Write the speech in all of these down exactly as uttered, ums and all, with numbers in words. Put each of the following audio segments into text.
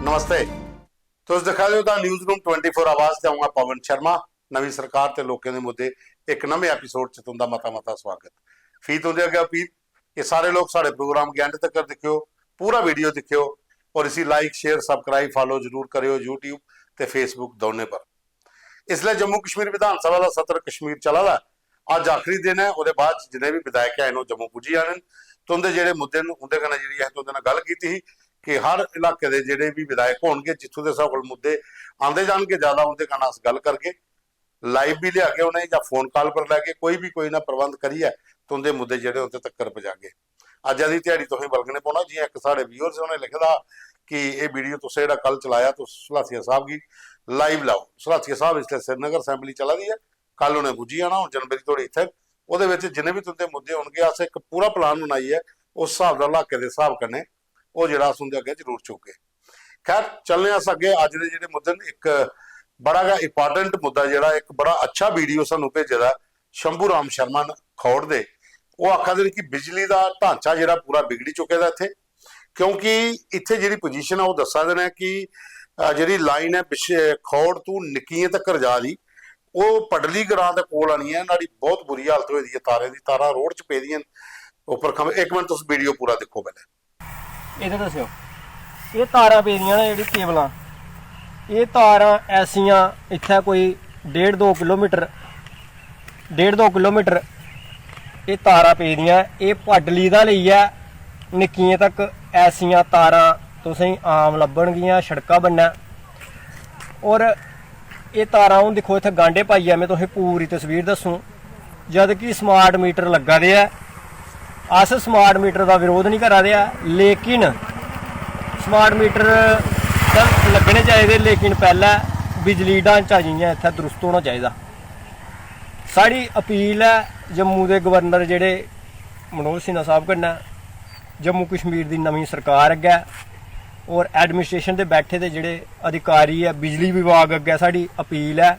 नमस्ते। तुस दिक्खा दे ओ दा न्यूज़ रूम ट्वेंटी फ़ोर आवाज ते अ'ऊं आं पवन शर्मा। नमीं सरकार ते लोकें दे मुद्दे इक नमें एपिसोड च तुं'दा मता मता स्वागत। फी तुं'दे अग्गें अपील कि सारे लोक साढ़े प्रोग्राम गी एंड तक दिक्खेओ, पूरा वीडियो दिक्खेओ और इसी लाइक, शेयर, सब्सक्राइब, फॉलो जरूर करेओ YouTube ते Facebook दौनें पर। इसलै जम्मू कश्मीर विधानसभा दा सत्र कश्मीर चला दा ऐ। अज्ज आखिरी दिन ऐ, ओह्दे बाद च जिन्ने बी विधायक हैन ओह् जम्मू पुज्जी जाने न। तुं'दे जेह्ड़े मुद्दे न उं'दे कन्नै जेह्ड़ी असें तुं'दे कन्नै गल्ल कीती ही कि हर इलाके दे जेह्ड़े बी विधायक होनगे जित्थूं दे साढ़े कोल मुद्दे आंदे जानगे ज्यादा उं'दे कन्नै अस गल्ल करगे, लाइव बी लेआगे उ'नेंगी जां फोन कॉल पर लैगे, कोई बी कोई ना प्रबंध करियै तुं'दे मुद्दे जेह्ड़े उं'दे तक्कर पजागे। अज्जै दी ध्याड़ी तुसें बलगने पौना। जि'यां इक साढ़े व्यूअर्स उ'नें लिखे दा कि एह् वीडियो तुसें जेह्ड़ा कल चलाया तुस सलाथिया साहब गी लाइव लाओ। सलाथिया साहब इसलै श्रीनगर असैंबली चला दी ऐ, कल उ'नें पुज्जी जाना, हून जनवरी धोड़ी इत्थै। ओह्दे बिच जिन्ने बी तुं'दे मुद्दे होनगे अस इक पूरा प्लान बनाइयै उस स्हाब दा इलाके दे स्हाब कन्नै ओह् जेह्ड़ा अस उं'दे अग्गें जरूर चुकगे। खैर, चलने अस अग्गें। अज्ज दे जेह्ड़े मुद्दे न, इक बड़ा गै इंपॉर्टेंट मुद्दा जेह्ड़ा, इक बड़ा अच्छा वीडियो सानू भेजे दा ऐ शंभू राम शर्मा न खौड़ दे। ओह् आखा दे न कि बिजली दा ढांचा जेह्ड़ा पूरा बिगड़ी चुके दा इत्थै, क्योंकि इत्थै जेह्ड़ी पोजीशन ऐ ओह् दस्सा दे न कि अ, जेह्ड़ी लाइन ऐ पिच्छे खौड़ तू निक्कियें तक्कर जा दी, ओह् पडली ग्रां दे कोल आनी ऐ, न्हाड़ी बहुत बुरी हालत होई दी ऐ तारें दी, तारां रोड च पेदियां न उप्पर खंभे। इक मिंट तुस वीडियो पूरा दिक्खो पैह्लें। इधर दस्सेओ, एह् तारां पेदियां न जेह्ड़ी केबलां, एह् तारां ऐसियां इत्थै कोई डेढ़ दो किलोमीटर, डेढ़ दो किलोमीटर एह् तारां पेदियां। एह् पाडली दा लेइयै निक्कियें तक ऐसियां तारां तुसेंगी आम लब्भनगियां सड़का बन्नै। और एह् तारां हून दिक्खो इत्थै गांढे पाइयै में तुसेंगी पूरी तस्वीर दस्सूं, जद कि स्मार्ट मीटर लग्गा दे ऐ। अस स्मार्ट मीटर दा विरोध नहीं करा दे ऐ, लेकिन स्मार्ट मीटर ते लग्गने चाहिदे, लेकिन पैह्लें बिजली ढांचा जि'यां इत्थै दुरुस्त होना चाहिदा। साढ़ी अपील ऐ जम्मू दे गवर्नर जेह्ड़े मनोज सिन्हा साहब कन्नै, जम्मू कश्मीर दी नमीं सरकार अग्गै और एडमिनिस्ट्रेशन दे बैठे दे जेह्ड़े अधिकारी ऐ, बिजली विभाग अग्गै साढ़ी अपील ऐ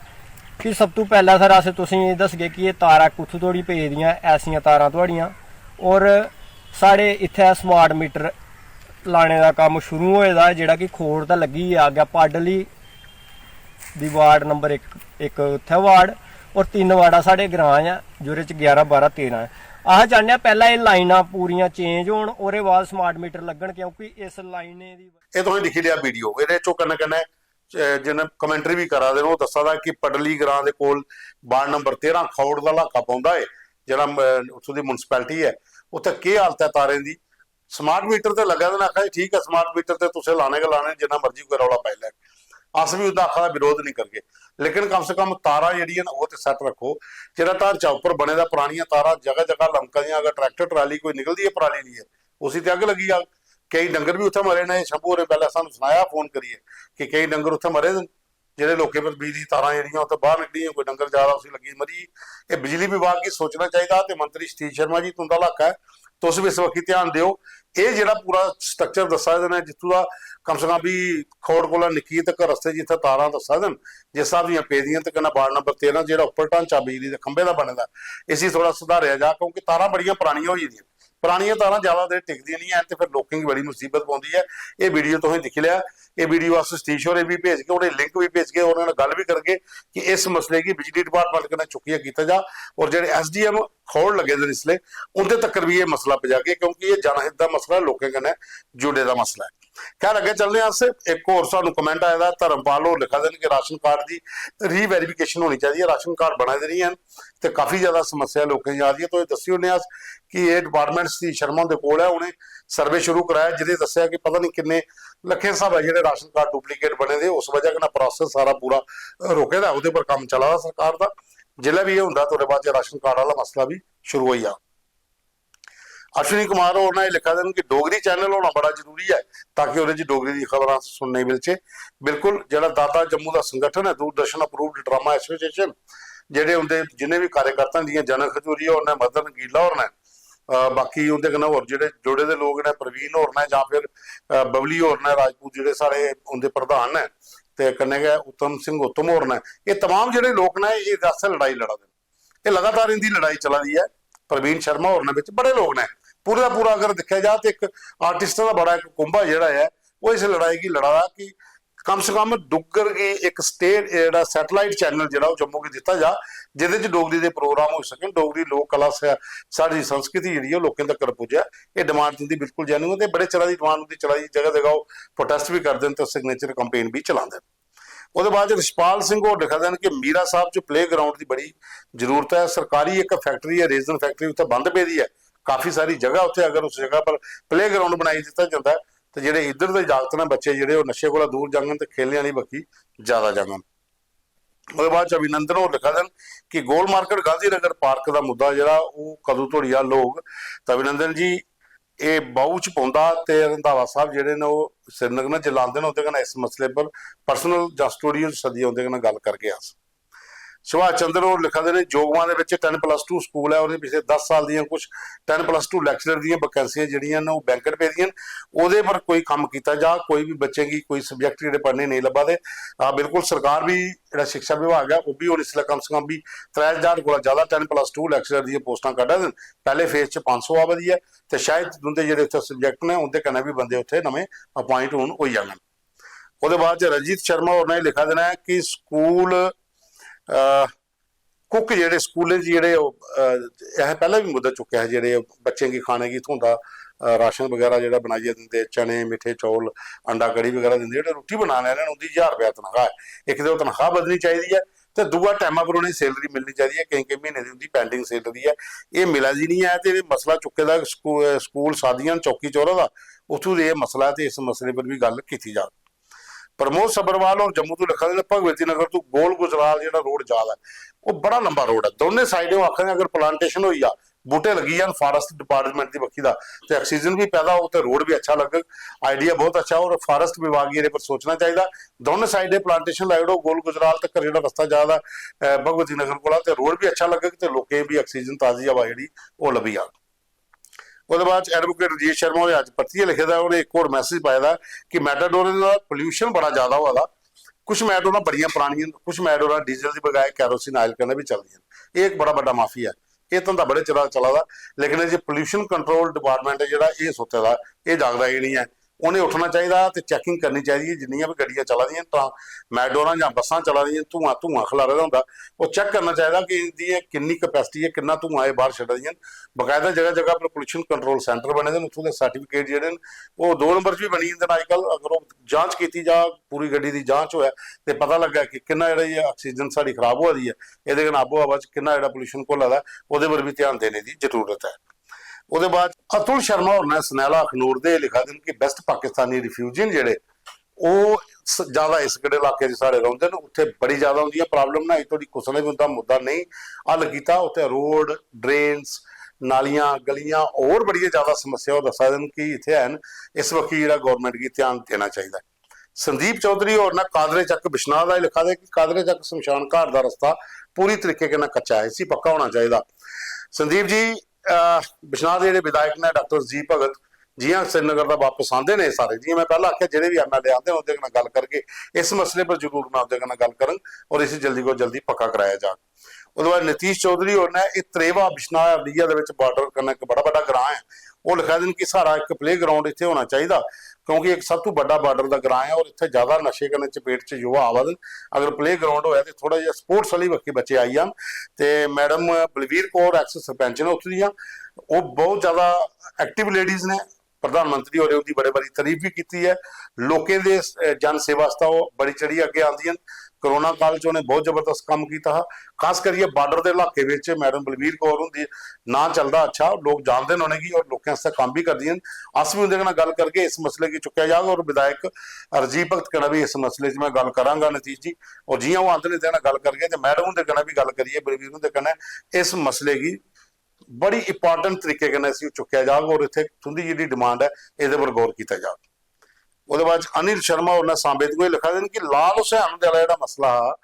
कि सब तू पैह्लें सर अस तुसेंगी एह् दसगे कि एह् तारां कुत्थूं धोड़ी पेदियां, ऐसियां तारां थुआड़ियां। और साढ़े इत्थै स्मार्ट मीटर लाने दा कम्म शुरू होए दा ऐ, जेह्ड़ा कि खौड़ दा लग्गी गेआ अग्गै पाडली दी वार्ड नंबर इक, इक उत्थै वार्ड और तिन्न वार्डां साढ़े ग्रां ऐ, जेह्दे च ग्यारह, बारां, तेरां ऐ। अस चाह्न्ने आं पैह्लें एह् लाइनां पूरियां चेंज होन, ओह्दे बाद स्मार्ट मीटर लग्गन, क्योंकि इस लाइनें दी एह् तुसें दिक्खी लेआ वीडियो, एह्दे चों कन्नै कन्नै, अ, जिन्ने कमेंटरी बी करा दे न, ओह् दस्सा दा कि पडली ग्रां दे कोल वार्ड नंबर तेरां खौड़ दा इलाका पौंदा ऐ, जेह्ड़ा, अ, उत्थूं दी म्युनिसिपैलिटी ऐ, उत्थै केह् हालत ऐ तारें दी। स्मार्ट मीटर ते लग्गा दे न, आखा दे ठीक ऐ, स्मार्ट मीटर ते तुसें लाने गै लाने, जिन्ना मर्जी कोई रौला पाई लै, अस बी उं'दा आखा दा विरोध नहीं करगे, लेकिन कम से कम तारां जेह्ड़ियां न ओह् ते सैट्ट रक्खो। जेह्ड़ा ढांचा उप्पर बने दा, परानियां तारां जगह जगह लमका दियां, अगर ट्रैक्टर ट्राली कोई निकलदी ऐ पराली लेइयै, उसी ते अग्ग लग्गी जाग। केईं डंगर बी उत्थै मरे न। एह् शंभू होरें पैह्लें सानूं सनाया फोन करियै कि केईं डंगर उत्थै मरे दे न, जेह्ड़े लोकें पर बिजली तारां जेह्ड़ियां उत्थै बाह्र निकलियां, कोई डंगर जा दा उसी लग्गी मरी। एह् बिजली विभाग गी सोचना चाहिदा। ते मंत्री सतीश शर्मा जी, तुं'दा इलाका ऐ, तुस बी इस बक्खी ध्यान देओ। एह् जेह्ड़ा पूरा स्ट्रक्चर दस्सा दे न जित्थूं दा कम से कम बी खौड़ कोला निक्की तक रस्ते जित्थै तारां दस्सा दे न, जिस स्हाब दियां पेदियां, ते कन्नै वार्ड नंबर तेरां जेह्ड़ा उप्पर ढांचा बिजली दे खंभे दा बने दा, इसी थोह्ड़ा सुधारेआ जा, क्योंकि तारां बड़ियां परानियां होई दियां। परानियां तारां ज्यादा देर टिकदियां निं हैन ते फिर लोकें गी बड़ी मुसीबत पौंदी ऐ। एह् वीडियो तुसें दिक्खी लेआ, एह् वीडियो अस सतीश होरें बी भेजगे, उ'नें लिंक बी भेजगे, उ'नें कन्नै गल्ल बी करगे कि इस मसले गी बिजली डिपार्टमेंट कन्नै चुक्कियै कीता जा और जेह्ड़े एसडीएम खौड़ लग्गे दे न इसलै, उं'दे तक्कर बी एह् मसला पजागे, क्योंकि एह् जनहित दा मसला ऐ, लोकें कन्नै जुड़े दा मसला ऐ। खैर, अग्गें चलने आं अस। इक होर सानूं कमेंट आए दा, धर्मपाल होर लिखा दे न कि राशन कार्ड दी रीवैरिफिकेशन होनी चाहिदी ऐ, राशन कार्ड बना दे निं हैन ते काफी ज्यादा समस्या लोकें गी आ दी ऐ। तो एह् दस्सी ओड़ने अस कि एह् डिपार्टमेंट सतीश शर्मा हुंदे कोल ऐ, उ'नें सर्वे शुरू कराया, जि'नें दस्सेआ कि पता निं किन्ने लक्खें स्हाबै जेह्ड़े राशन कार्ड डुप्लीकेट बने दे, उस वजह कन्नै प्रोसेस सारा पूरा रोके दा ऐ, ओह्दे पर कम्म चला दा सरकार दा। जिसलै बी एह् होंदा ते ओह्दे बाद च राशन कार्ड आह्ला मसला बी शुरू होई जा। अश्विनी कुमार होर ने एह् लिखा दे न कि डोगरी चैनल होना बड़ा जरूरी ऐ, ताकि ओह्दे च डोगरी दी खबरां अस सुनने गी मिलचे। बिल्कुल, जेह्ड़ा दाता जम्मू दा संगठन ऐ, दूरदर्शन अप्रूव्ड ड्रामा एसोसिएशन, जेह्ड़े उं'दे जिन्ने बी कार्यकर्ता न, जि'यां जनक खजूरिया होर ने, मदन गीला होर ने, अ, बाकी उं'दे कन्नै होर जेह्ड़े जुड़े दे लोक न, प्रवीण होर ने जां फिर, अ, बबली होर ने, राजपूत जेह्ड़े साढ़े उं'दे प्रधान न, ते कन्नै गै उत्तम सिंह उत्तम होर ने, एह् तमाम जेह्ड़े लोक न, एह् आस्तै लड़ाई लड़ा दे न। एह् लगातार इं'दी लड़ाई चला दी ऐ। प्रवीण शर्मा होर ने, बिच बड़े लोक न, पूरे दा पूरा अगर दिक्खेआ जा ते इक आर्टिस्टें दा बड़ा इक कुंभा जेह्ड़ा ऐ, ओह् इस लड़ाई गी लड़ा दा कि कम से कम डुग्गर गी इक स्टेट, जेह्ड़ा सैटेलाइट चैनल जेह्ड़ा ओह् जम्मू गी दित्ता जा, जेह्दे च डोगरी दे प्रोग्राम होई सकन, डोगरी लोक कला सा-, साढ़ी संस्कृति जेह्ड़ी ऐ ओह् लोकें तक्कर पुज्जै। एह् डिमांड तुं'दी बिल्कुल जैन्युइन ऐ ते बड़े चिरा दी डिमांड उं'दी चला दी, जगह जगह ओह् प्रोटेस्ट बी करदे न ते सिग्नेचर कैंपेन बी चलांदे न। ओह्दे बाद च रिशपाल सिंह होर लिखा दे न कि मीरा साहब च प्ले ग्राउंड दी बड़ी जरूरत ऐ। सरकारी इक फैक्टरी ऐ, रेजन फैक्टरी, उत्थै बंद पेदी ऐ। काफी सारी जगह उत्थै, अगर उस जगह पर प्ले ग्राउंड बनाई दित्ता जंदा ऐ ते जेह्ड़े इद्धर दे जागत न, बच्चे जेह्ड़े, ओह् नशे कोला दूर जाङन ते खेलने आह्ली बक्खी ज्यादा जाङन। ओह्दे बाद च अभिनंदन होर लिखा दे न कि गोल मार्केट गांधी नगर पार्क दा मुद्दा जेह्ड़ा ओह् कदूं धोड़ी हल होग। ते अभिनंदन जी, एह् बाहू च पौंदा ते रंधावा साहब जेह्ड़े न ओह् श्रीनगर न, जिसलै आंदे न उं'दे कन्नै इस मसले पर पर्सनल जां स्टूडियो च सद्दियै उं'दे कन्नै गल्ल करगे अस। सुभाष चंद्र होर लिखा दे न, जोगवा दे बिच टेन प्लस टू स्कूल ऐ, ओह्दे पिछले दस साल दियां कुछ टेन प्लस टू लेक्चरर दियां वैकेंसियां जेह्ड़ियां न ओह् बैंकट पेदियां न, ओह्दे पर कोई कम्म कीता जा, कोई बी बच्चें गी कोई सब्जैक्ट जेह्ड़े पढ़ने नेईं लब्भा दे। हां, बिल्कुल, सरकार बी जेह्ड़ा शिक्षा विभाग ऐ ओह् बी हून इसलै कम से कम बी त्रै ज्हार कोला ज्यादा टेन प्लस टू लेक्चरर दियां पोस्टां कड्ढा दे न। पैह्ले फेज च पंज सौ आवा दी ऐ ते शायद तुं'दे जेह्ड़े उत्थै सब्जैक्ट न उं'दे कन्नै बी बंदे उत्थै नमें अपॉइंट हून होई जाङन। ओह्दे बाद च रंजीत शर्मा होर ने लिखा देना ऐ कि स्कूल, अ, कुक जेह्ड़े स्कूलें च जेह्ड़े ओह्, अ, असें पैह्लें बी मुद्दा चुक्केआ हा, जेह्ड़े बच्चें गी खाने गी थ्होंदा, अ, राशन बगैरा जेह्ड़ा बनाइयै दिंदे, चने, मिट्ठे चौल, अंडा कढ़ी बगैरा दिंदे, जेह्ड़े रुट्टी बनाने आह्ले न उं'दी ज्हार रपेआ तनखाह् ऐ। इक ते ओह् तनखाह् बधनी चाहिदी ऐ ते दूआ टैमा पर उ'नेंगी सैलरी मिलनी चाहिदी ऐ। केईं केईं म्हीने दी उं'दी पैंडिंग सैलरी ऐ, एह् मिला दी निं ऐ ते एह् मसला चुक्के दा स्कू-, स्कूल सादियां न चौकी चौरा दा, उत्थूं दे एह् मसला ऐ ते इस मसले पर बी गल्ल कीती जाग। प्रमोद सब्बरवाल होर जम्मू तों लिखा दे न, भगवती नगर तों गोल गुजराल जेह्ड़ा रोड जा दा ऐ, ओह् बड़ा लंबा रोड ऐ। दौनें साइडें ओह् आखा दे अगर प्लांटेशन होई जा, बूह्टे लग्गी जान फारेस्ट डिपार्टमेंट दी बक्खी दा, ते ऑक्सीजन बी पैदा होग ते रोड बी अच्छा लग्गग। आइडिया बहुत अच्छा ऐ और फारेस्ट विभाग गी एह्दे पर सोचना चाहिदा। दौनें साइडें प्लांटेशन लाई ओड़ो, गोल गुजराल तक्कर जेह्ड़ा रस्ता जा दा, अ, भगवती नगर कोला, ते रोड बी अच्छा लग्गग ते लोकें गी बी ऑक्सीजन, ताजी हवा जेह्ड़ी ओह् लब्भी जाग। ओह्दे बाद च एडवोकेट रजीत शर्मा होरें अज्ज परतियै लिखे दा, उ'नें इक होर मैसेज पाए दा कि मेटाडोरें दा पोल्यूशन बड़ा ज्यादा होआ दा। कुछ मेटाडोरां बड़ियां परानियां न, कुछ मेटाडोरां डीजल दी बजाए कैरोसिन ऑयल कन्नै बी चलदियां न। एह् इक बड़ा बड्डा माफिया ऐ। एह् धंधा बड़े चिरा दा चला दा, लेकिन एह् जे पोल्यूशन कंट्रोल डिपार्टमेंट ऐ जेह्ड़ा, एह् सुत्ते दा, एह् जागदा एह् निं ऐ। उ'नें उट्ठना चाहिदा ते चैकिंग करनी चाहिदी ऐ, जिन्नियां बी गड्डियां चला दियां न, ट्रां-, मेटाडोरां जां बस्सां चला दियां, धुआं, धुआं खलारे दा होंदा, ओह् चैक करना चाहिदा कि इं'दी एह् किन्नी कैपेसिटी ऐ, किन्ना धुआं एह् बाह्र छड्डा दियां न। बकायदा जगह जगह पर पोल्यूशन कंट्रोल सेंटर बने दे न, उत्थूं दे सर्टिफिकेट जेह्ड़े न, ओह् दो नंबर च बी बनी जंदे न अजकल। अगर ओह् जांच कीती जा, पूरी गड्डी दी जांच होऐ ते पता लग्गै कि किन्ना जेह्ड़ा एह् ऑक्सीजन साढ़ी खराब होआ दी ऐ, एह्दे कन्नै आबो हवा च किन्ना जेह्ड़ा पोल्यूशन घुला दा ऐ, ओह्दे पर बी ध्यान देने दी जरूरत ऐ। ओह्दे बाद अतुल शर्मा होर ने सनैला अखनूर दे लिखा दे न कि बेस्ट पाकिस्तानी रिफ्यूजी न जेह्ड़े, ओह् स-, ज्यादा इस केह्ड़े इलाके च साढ़े रौंह्दे न, उत्थै बड़ी ज्यादा उं'दियां प्रॉब्लम न। अजें धोड़ी कुसै ने बी उं'दा मुद्दा नेईं हल कीता। उत्थै रोड, ड्रेन्स, नालियां, गलियां, होर बड़ियां ज्यादा समस्या ओह् दस्सा दे न कि इत्थै हैन। इस बक्खी जेह्ड़ा गौरमैंट गी ध्यान देना चाहिदा ऐ। संदीप चौधरी होर ने कादरे चक्क बिश्नाह दा लिखा दे कि कादरे चक्क शमशान घाट दा रस्ता पूरी तरीके कन्नै कच्चा ऐ, इसी पक्का होना चाहिदा। संदीप जी, अ, बिश्नाह दे जेह्ड़े विधायक ने डाक्टर जी भगत, जि'यां श्रीनगर दा बापस आंदे ने सारे, जि'यां में पैह्लें आखेआ, जेह्ड़े बी एमएलए आंदे न, उं'दे कन्नै गल्ल करगे, इस मसले पर जरूर में उं'दे कन्नै गल्ल करङ और इसी जल्दी कोला जल्दी पक्का कराया जाग। ओह्दे बाद नीतीश चौधरी होर ने एह् त्रेवा बिश्नाह हंडिया दे बिच बार्डर कन्नै इक बड़ा बड्डा ग्रां ऐ, ओह् लिखा दे न कि साढ़ा इक प्ले ग्राउंड इत्थै होना चाहिदा, क्योंकि इक सब तों बड्डा बार्डर दा ग्रां ऐ और इत्थै ज्यादा नशे कन्नै चपेट च युवा आवा दे न। अगर प्ले ग्राउंड होऐ ते थोह्ड़ा जेहा स्पोर्ट्स आह्ली बक्खी बच्चे आई जान। ते मैडम बलवीर कौर, एक्स सरपंच न उत्थूं दियां, ओह् बहुत ज्यादा एक्टिव लेडीज न। प्रधानमंत्री होरें उं'दी बड़े बारी तारीफ बी कीती ऐ। लोकें दे, अ, जन सेवा आस्तै ओह् बड़ी चढ़ियै अग्गें आंदियां न। कोरोना काल च उ'नें बहुत जबरदस्त कम्म कीता हा। खास करियै बार्डर दे इलाके बिच मैडम बलवीर कौर हुंदी नांऽ चलदा अच्छा, लोक जानदे न उ'नेंगी और लोकें आस्तै कम्म बी करदियां न। अस बी उं'दे कन्नै गल्ल करगे, इस मसले गी चुक्केआ जाग और विधायक राजीव भगत कन्नै बी इस मसले च में गल्ल करांगा नीतीश जी, और जि'यां ओह् आंदे न, इं'दे कन्नै गल्ल करगे ते मैडम हुंदे कन्नै बी गल्ल करियै, बलवीर हुंदे कन्नै इस मसले गी बड़ी इंपार्टेंट तरीके कन्नै इसी चुक्केआ जाग और इत्थै तुं'दी जेह्ड़ी डिमांड ऐ, एह्दे पर गौर कीता जाग। ओह्दे बाद च अनिल शर्मा होर ने सांबे तों एह् लिखा दे न कि लाल हुसैन हुंदे आह्ला जेह्ड़ा मसला हा,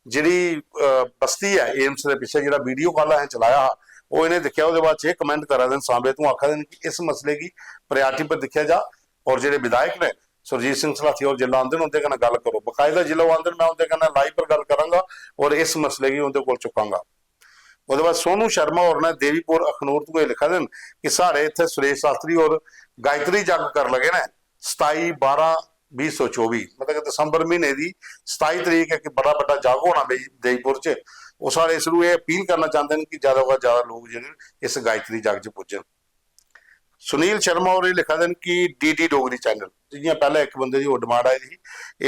जेह्ड़ी, अ, बस्ती ऐ एम्स दे पिच्छे, जेह्ड़ा वीडियो कॉल असें चलाया हा, ओह् इ'नें दिक्खेआ, ओह्दे बाद च एह् कमेंट करा दे न, सांबे तों आखा दे न कि इस मसले गी प्रायोरिटी पर दिक्खेआ जा और जेह्ड़े विधायक ने सुरजीत सिंह सलाथिया होर जिसलै आंदे न उं'दे कन्नै गल्ल करो, बकायदा जिसलै ओह् आंदे न में उं'दे कन्नै लाइव पर गल्ल करांगा और इस मसले गी उं'दे कोल चुकांगा। ओह्दे बाद सोनू शर्मा होर ने देवीपुर अखनूर तों एह् लिखा दे न कि साढ़े इत्थै सुरेश शास्त्री होर गायत्री जग कर लगे न, सताई बारां बीह सौ चौबी, मतलब कि दिसंबर महीने दी सताई तरीक इक बड़ा बड्डा जग होना बेई-, जयपुर च। ओह् साढ़े शुरू एह् अपील करना चांह्दे न कि ज्यादा कोला ज्यादा लोक जेह्ड़े न इस गायत्री जग च पुज्जन। सुनील शर्मा होर एह् लिखा दे न कि डीडी डोगरी चैनल, जि'यां पैह्लें इक बंदे दी होर डिमांड आई दी ही,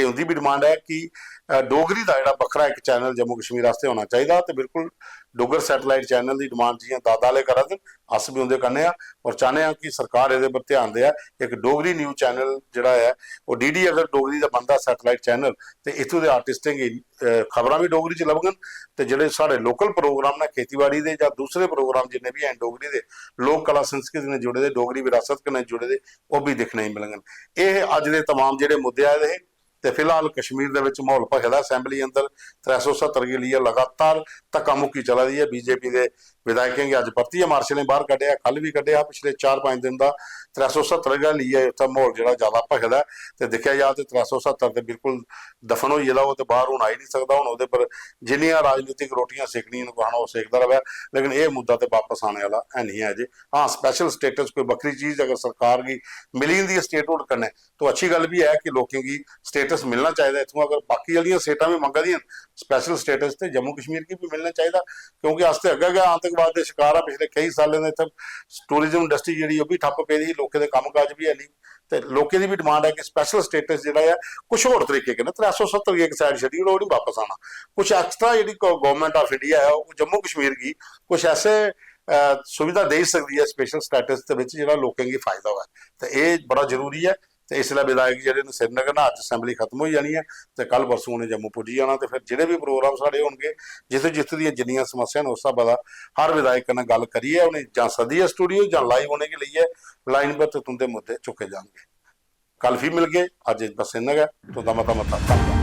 एह् उं'दी बी डिमांड ऐ कि, अ, डोगरी दा जेह्ड़ा बक्खरा इक चैनल जम्मू कश्मीर आस्तै होना चाहिदा। ते बिल्कुल डुग्गर सैटेलाइट चैनल दी डिमांड जि'यां दादा आह्ले करा दे न, अस बी उं'दे कन्नै आं और चाह्न्ने आं कि सरकार एह्दे पर ध्यान देऐ। इक डोगरी न्यूज चैनल जेह्ड़ा ऐ, ओह् डीडी अगर डोगरी दा बनदा सैटेलाइट चैनल, ते इत्थूं दे आर्टिस्टें गी, अ, खबरां बी डोगरी च लभङन, ते जेह्ड़े साढ़े लोकल प्रोग्राम न खेतीबाड़ी दे जां दूसरे प्रोग्राम जिन्ने बी हैन डोगरी दे, लोक कला संस्कृति कन्नै जुड़े दे, डोगरी विरासत कन्नै जुड़े दे, ओह् बी दिक्खने गी मिलङन। एह् हे अज्ज दे तमाम जेह्ड़े मुद्दे आए दे हे। ते फिलहाल कश्मीर दे बिच म्हौल भखे दा, असैंबली अंदर त्रै सौ सत्तर गी लेइयै लगातार धक्का मुक्की चला दी ऐ। बीजेपी दे विधायकें गी अज्ज परतियै मार्शलें बाहर कड्ढेआ, कल बी कड्ढेआ, पिछले चार पंज दिन दा त्रै सौ सत्तर गै लेइयै उत्थै म्हौल जेह्ड़ा ज्यादा भखे दा ऐ। ते दिक्खेआ जा ते त्रै सौ सत्तर ते बिल्कुल दफन होई गेदा, ओह् ते बाहर हून आई निं सकदा। हून ओह्दे पर जिन्नियां राजनीतिक रोटियां सेकनियां न कुसै ने, ओह् सेकदा र'वै, लेकिन एह् मुद्दा ते बापस आने आह्ला है निं ऐ अजे। हां, स्पैशल स्टेटस कोई बक्खरी चीज अगर सरकार गी मिली जंदी ऐ स्टेटहुड कन्नै, तो अच्छी गल्ल बी ऐ कि लोकें गी स्टेटस मिलना चाहिदा। इत्थुआं अगर बाकी आह्लियां स्टेटां बी मंगा दियां न स्पैशल स्टेटस, ते जम्मू कश्मीर गी बी मिलना चाहिदा, क्योंकि अस ते अग्गें गै आतंकवाद दे शकार आं। पिछले केई सालें दे इत्थै टूरिज्म इंडस्ट्री जेह्ड़ी ओह् बी ठप्प पेदी ही, लोकें दे कम्म काज बी है निं। ते लोकें दी बी डिमांड ऐ कि स्पैशल स्टेटस जेह्ड़ा ऐ कुछ होर तरीके कन्नै, त्रै सौ सत्तर गी इक साइड छड्डी ओड़ो, ओह् निं बापस आना। कुछ एक्स्ट्रा जेह्ड़ी गौरमेंट ऑफ इंडिया ऐ ओह् जम्मू कश्मीर गी कुछ ऐसे, अ, सुविधा देई सकदी ऐ स्पैशल स्टेटस दे बिच, जेह्ड़ा लोकें गी फायदा होऐ। ते एह् बड़ा जरूरी ऐ। ते इसलै विधायक जेह्ड़े न श्रीनगर न, अज्ज असैंबली खत्म होई जानी ऐ ते कल परसों उ'नें जम्मू पुज्जी जाना। ते फिर जेह्ड़े बी प्रोग्राम साढ़े होनगे, जित्थै जित्थै दियां जिन्नियां समस्यां न, उस स्हाबै दा हर विधायक कन्नै गल्ल करियै उ'नें जां सद्दियै स्टूडियो जां लाइव उ'नेंगी लेइयै लाइन पर ते तुं'दे मुद्दे चुक्के जाणगे। कल फ्ही मिलगे। अज्ज बस इन्ना गै। तुं'दा मता मता धन्नवाद।